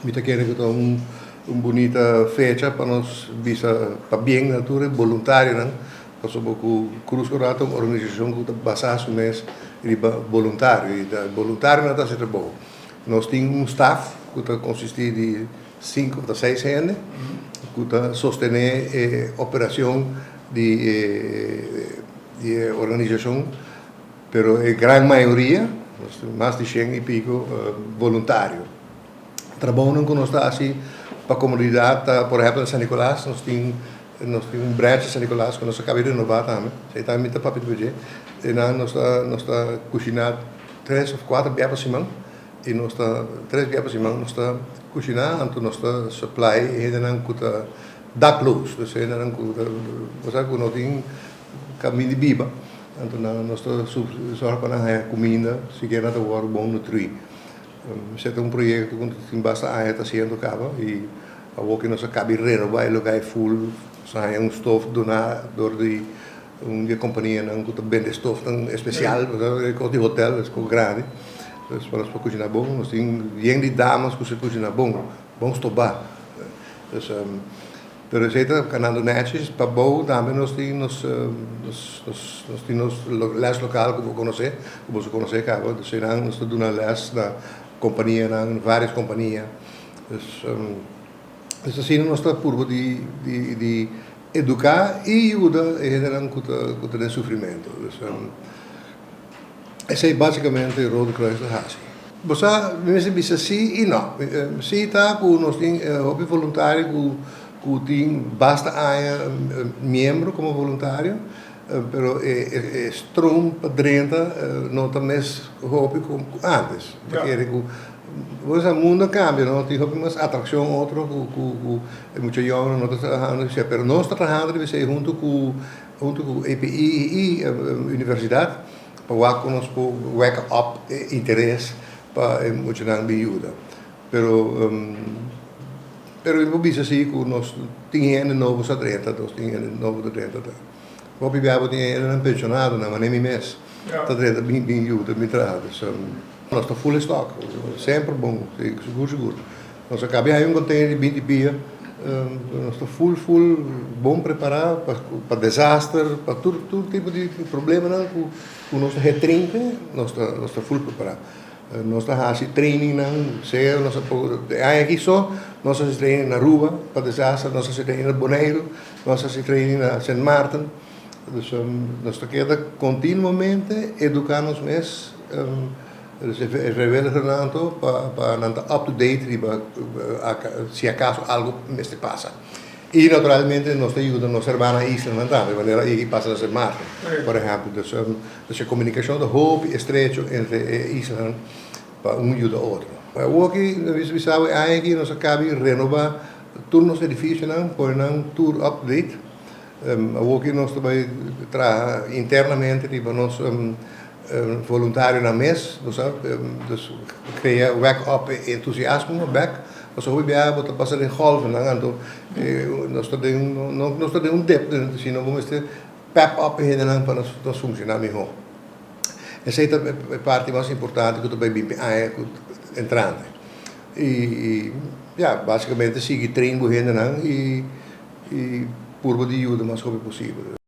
Mi ta kere ku ta un bunita fecha pa nos bisa pabien na tur e boluntarionan, pasobra ku Krus Kòrá ta un organisashon ku ta basá su mes riba boluntario i ta boluntarionan ta hasi trabou. Nos tin un staf ku ta konsistí di sinku òf ta seis hende ku ta sostené e operashon di e organisashon, pero e gran mayoria, mas di shen i piko, boluntario. Trabounan ku nos ta hasi pa komunidat ta, por ehèmpel na San Nicolas nos tin nos tin un branch na San Nicolas ku nos a kaba di renobá tambe, esei tambe mi ta papia di dje. Einan nos ta nos ta kushiná tres òf kuater bia pa siman i nos ta tres bia pa siman nos ta kushiná anto nos ta supply e hendenan ku ta dakloos, dus e hendenan ku ta bo sa ku no tin kaminda di biba, anto nan nos ta sòru pa nan haña kuminda sikiera nan ta wòrdu bon nutrí. Esei ta un proyekto ku tin basta aña ta hasiendo kaba i awor ku nos a kabi renobá e lugá e ful, nos a haña un stof doná dor di un di e kompanianan ku ta bende stofnan espesial, e kos di hotel, es kos grandi, pues pa nos por kushiná bon. Nos tin yen di damas ku sa kushiná bon, bon stobá. Dus. Pero esei ta kanando nèchis. Pa bou tambe nos tin nos nos tin nos lès lokal ku bo konosé, ku boso konosé kaba. Dus einan nos ta duna lès na kompanianan, vários kompania. Dus dus asina nos ta purba di di di eduká i yuda e hendenan ku ta ku ta den sufrimentu. Dus esei básikamente Rode Kruis ta hasi. Bo sa, mi mester bisa sí i no. Sí ta ku nos tin hopi voluntario ku ku tin basta aña miembro komo voluntario, pero e stroom pa drenta no ta mes hopi ku antes. Ta kere ku bo sa mundo a kambia no, tin hopi mas atrakshon otro ku ku ku e mucha yòngenan no ta trahando esei, pero nos ta trahando riba esei huntu ku huntu ku EPI i universidat. Pa wak ku nos por wek op e interes pa e muchanan bin yuda. Pero pero mi por bisa si ku nos tin hende nobo sa drenta, nos tin hende nobo ta drenta ta. Hopi bia bo tin hendenan pensionadonan, manera mi mes, ta drenta bin bin yuda bin traha. Dus nos ta full stock, semper bon, sigur sigur. Nos a kabia haña un container di binti pia, nos ta full full bon prepara pa desaster, pa tur tur tipo di problemanan ku ku nos ta hetrinke, nos ta nos ta full prepara. Nos ta hasi trainingnan, sea nos a por e aña aki so nos a hasi training na Aruba pa desaster, nos a hasi training na Boneiru, nos a hasi training na Sint Maarten. Dus nos ta keda continuamente educa nos mes. Dus e vrijwilligernan anto pa pa nan ta up to date riba si acaso algo mester pasa. Y naturalmente nos ta yuda nos hermana islanan tambe, manera e pasa na Sint Maarten, por ehempel. Dus dus e comunicacion ta hopi estrecho entre e islanan pa un yuda otro. Awoki nos bisa bo e aña aki nos a cabi renoba tur nos edificionan, pone nan tur up to date. Awoki nos ta bai traha internamente riba nos voluntarionan mes, bo sa, dus krea wek op e entusiasmo bek, pasobra hopi biaha bo ta pasa den golfnan anto nos ta den nos ta den un dip sino bo mester pep up e hendenan pa nos funciona miho. Esei ta e parti mas importante ku ta bai bin p'e aña ku entrante. I ya, basikamente sigui train bo hendenan i. I purba di yuda mas hopi posibel.